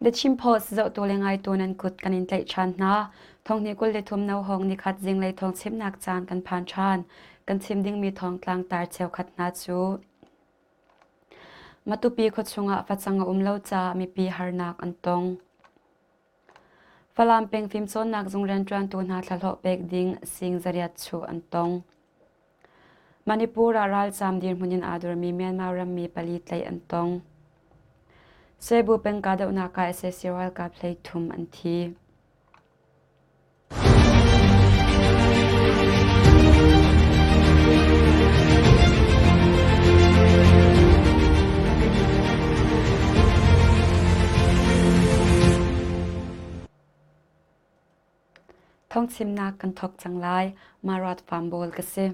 The Chin Post zohtu le ngaitu nan kut kan in tlaih ṭhan hna. Thonghnih 23 no hong nikhat zinglei thawng chimnak caan kan phan ṭhan. Kan chim dingmi thawngtlang tar cheukhat hna cu Matupi khuachung ah facang a um lo caah mipi harnak an tong. Falam peng fimcawnnak zung rianṭuantu hna thlahlawh pek ding sing zariat chuh an tong. Manipur ah ralzaam dirhmun in aa dormi Myanmar rammi pali tlaih an tong. Cebu peng kahdohnak ah sac ralkap 13 an thi. Thawngchimnak kan thawk cang lai. Marat Farm ka si.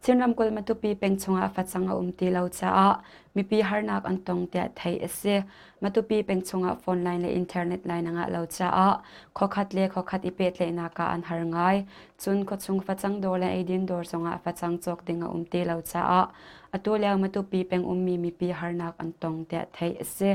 Chin ramkulh Matupi peng chungah facang a um ti lo caah mipi harnak an tong tiah theih a si. Matupi peng chungah phone line le internet line a ngah lo caah khuakhat le khuakhat i pehtlaihnak ah an har ngai. Cun khuachung facang dawr le eidin dawr zongah facang cawk ding a um ti lo caah atu lio Matupi peng ummi mipi harnak an tong tiah theih a si.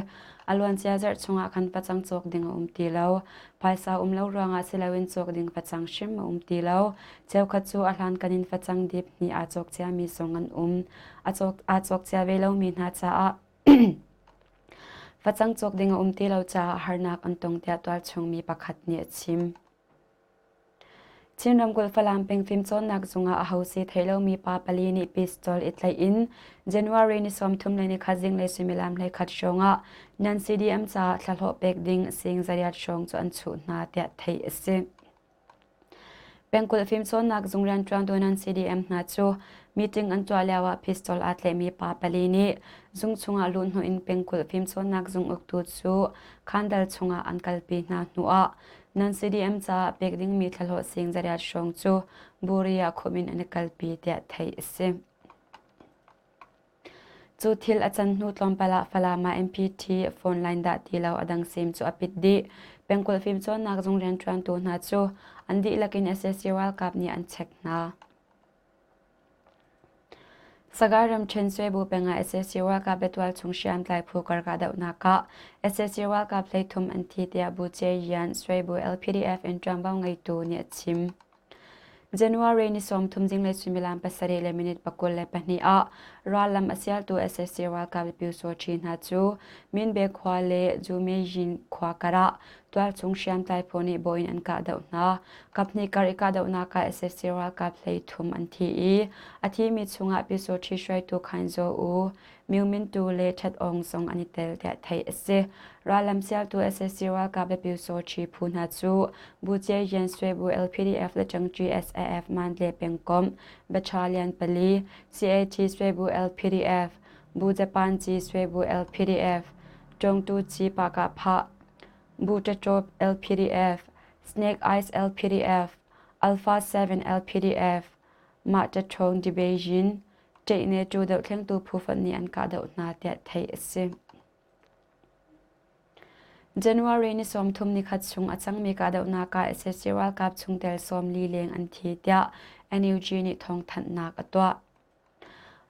A luancia zarh chungah khan facang cawk ding a um ti lo. Phaisa um lo ruangah si loin cawk ding facang hrim a um ti lo. Cheukhat cu a hlankan in facang dip hnih aa cawk ciami zong an um. Aa cawk cia ve lomi hna caah facang cawk ding a um ti lo caah harnak an tong tiah tualchung mi pakhat nih a chim. Chin ramkulh Falam peng fimcawnnak zung ah aho si thei lomi pa pali nih pistol i tlaih in January ni 34 zinglei suimilam 11 hrawng ah nan CDM caah thlahlawh pek ding sing zariat hrawng cu an chuh hna tiah theih a si. Pengkulh fimcawnnak zung rianṭuantu nan CDM hna cu meeting an tuah lioah pistol aa tlaihmi pa pali nih zung chungah luhhnawh in pengkulh fimcawnnak zung uktu cu khandal chungah an kalpi hna hnuah nan CDM caah pek dingmi thlahlawh sing zariat hrawng cu buri ah khumh in an i kalpi tiah theih a si. Cu thil a can hnu tlawmpal ah Falam ah MPT phone line dah ti lo a dang sim cu a pit dih. Pengkulh fimcawnnak zung rianṭuantu hna cu an dihlak in sac ralkap nih an check hna. Sagaing ramṭhen Suebu peng ah sac ralkap le tualchung hriamtlai phu kar kahdohnak ah sac ralkap 13 an thi tiah Bu Ce Yan, Suebu LPDF in ṭuanvo ngeitu nih a chim. January ni 30 zinglei suimilam 7 le minute 22 ah rallam a sialtu sac ralkap le Pyusawṭhi hna cu Minbe khua le Jumejin khua karah tualchung hriamtlai phu nih bawi in an kahdoh hna. Kaphnih kar i kahdohnak ah sac ralkap 13 an thi i a thimi chungah Pyusawṭhi hruaitu Khain Zaw U, Myo Min Tu le That Aung zong an i tel tiah theih a si. Rallam sialtu sac ralkap le Pyusawṭhi phu hna cu Bu Cie Yen Swe Bu LPDF le Changṭi SAF Mandle pengkomh Battalion pali, CAT Swe Bu LPDF, Bu Japan Ci Swe Bu LPDF, Ṭawngtu Ci Pakah Bu Ṭaṭawp LPDF, Snake Eyes LPDF, Alpha 7 LPDF, Mah Ṭaṭhawng Dibeyin, Ṭeihne cu dohthlengtu phu fonh nih an kahdoh hna tiah theih a si. January ni 30 nikhat chung a cangmi kahdohnak ah sac ralkap chungtel 40 leng an thi tiah NUG nih thawngthanhnak a tuah.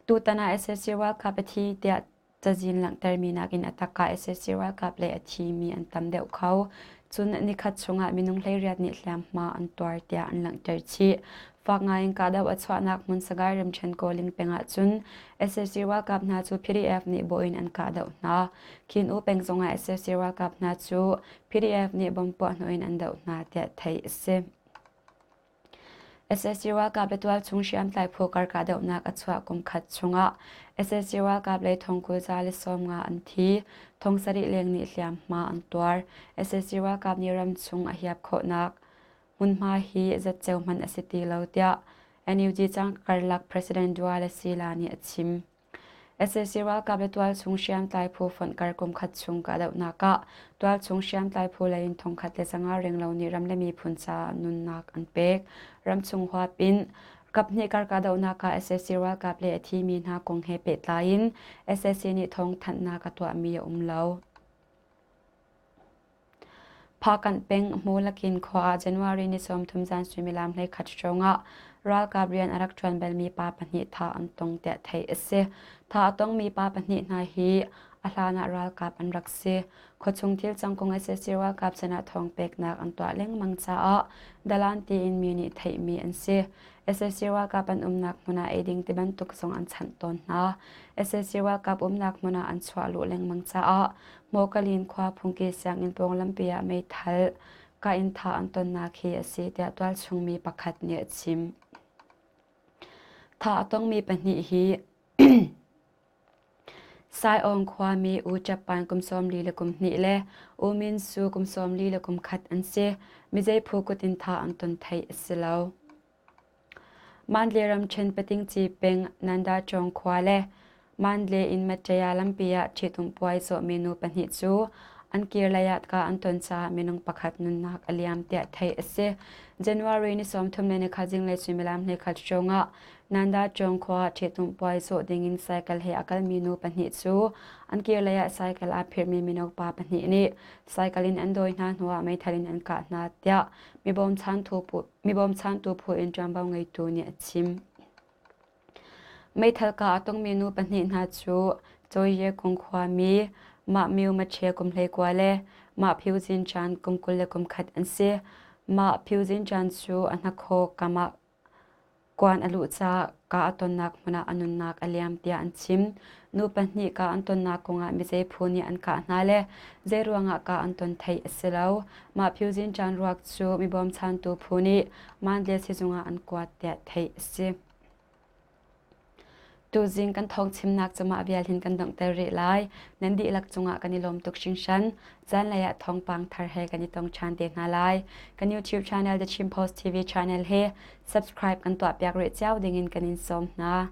Tutan ah sac ralkap a thi tiah cazin langhtermi nakin a tak ah sac ralkap lei a thimi an tam deuh kho. Cun nikhat chungah minung 18 nih hliamhma an tuar tiah an langhter chih. Fak ngaiin kahdoh a chuahnak hmun Sagaing ramṭhen Kawling peng ah cun sac ralkap hna cu PDF nih bawh in an kahdoh hna. Khin U peng zongah sac ralkap hna cu PDF nih bomb puahhnawh in an doh hna tiah theih a si. Sac ralkap le tualchung hriamtlai phu kar kahdohnak a chuah kum khat chungah sac ralkap lei thong 150 an thi, thong sarih leng nih hliamhma an tuar. Sac ralkap nih ramchung a hiap khawhnak hmunhma hi zatceo hmanh a si ti lo tiah NUG cangkarlak President Duale Sila nih a chim. Sac ralkap le tualchung hriamtlai phu fonh kar kum khat chung kahdohnak ah tualchung hriamtlai phu lei in 1500 renglo nih ram le miphun caah nunnak an pek. Ramchung huap in kaphnih kar kahdohnak ah sac ralkap le a thimi hna kong he pehtlai in sac nih thawngthanhnak a tuahmi a um lo. Phakanh peng Hmulakin khua ah January ni 30 zan suimilam 11 hrawngah ralkap rian a rak ṭuan balmi pa pahnih thah an tong tiah theih a si. Thah a tongmi pa pahnih hna hi A hlan ah ralkap an rak si. Khuachung thil cang kong sac ralkap sinah thawng peknak an tuah lengmang caah dalan tiin mi nih theihmi an si. Sac ralkap an umnak hmun ah eiding tibantuk zong an chanh tawn hna. Sac ralkap umnak hmun ah an chuah luh lengmang caah Mawkalin khua phungki sianginn pawng lampi ah meithal ka in thah an tonnak hi a si tiah tualchung mi pakhat nih a chim. Thah a tongmi pahnih hi Saiawng khuami U Japan kum 42 le U Min Su kum 41 an si. Mizei phu kut in thah an ton theih a si lo. Mandalay ramṭhen Patingci peng Nandachawng khua le Mandalay in Mattaya lampi ah ṭhitumh puai zawhmi nu pahnih cu an kir lei ah ka an ton caah minung pakhat nunnak a liam tiah theih a si. January ni 34 zinglei suimilam 12 hrawng ah Nandachawng khua ah ṭhitumh puai zawh dingin cycle he a kalmi nu pahnih cu an kir lei ah cycle aa phirhmi mino pa pahnih nih cycle in an dawi hna hnuah meithal in an kah hna tiah mi bawmchantu phu in ṭuanvo ngeitu nih a chim. Meithal kah a tongmi nu pahnih hna cu Chawye Kung khuami Mah Myo Mache kum 19 le Mah Phyu Zin Chan kum 21 an si. Mah Phyu Zin Chan cu a hnakhaw kam ah Kuan a luh caah kaa a tonnak hmun ah a nunnak a liam tiah an chim. Nu pahnih kaa an tonnak kongah mizei phu nih an kah hna le zeiruangah kaa an ton theih a si lo. Mah Phyuzin Chan ruak cu mi bawmchantu phu nih Mandalay sizung ah an kuat tiah theih a si. Tuzing kan thawngchimnak cu mah vial hin kan donghter rih lai. Nan dihlak cungah kan i lawm tuk hringhran. Zanlei ah thawngpang thar he kan i tong ṭhan te hna lai. Kan YouTube channel The Chin Post TV channel hi subscribe kan tuahpiak rih cio dingin kan in sawm hna.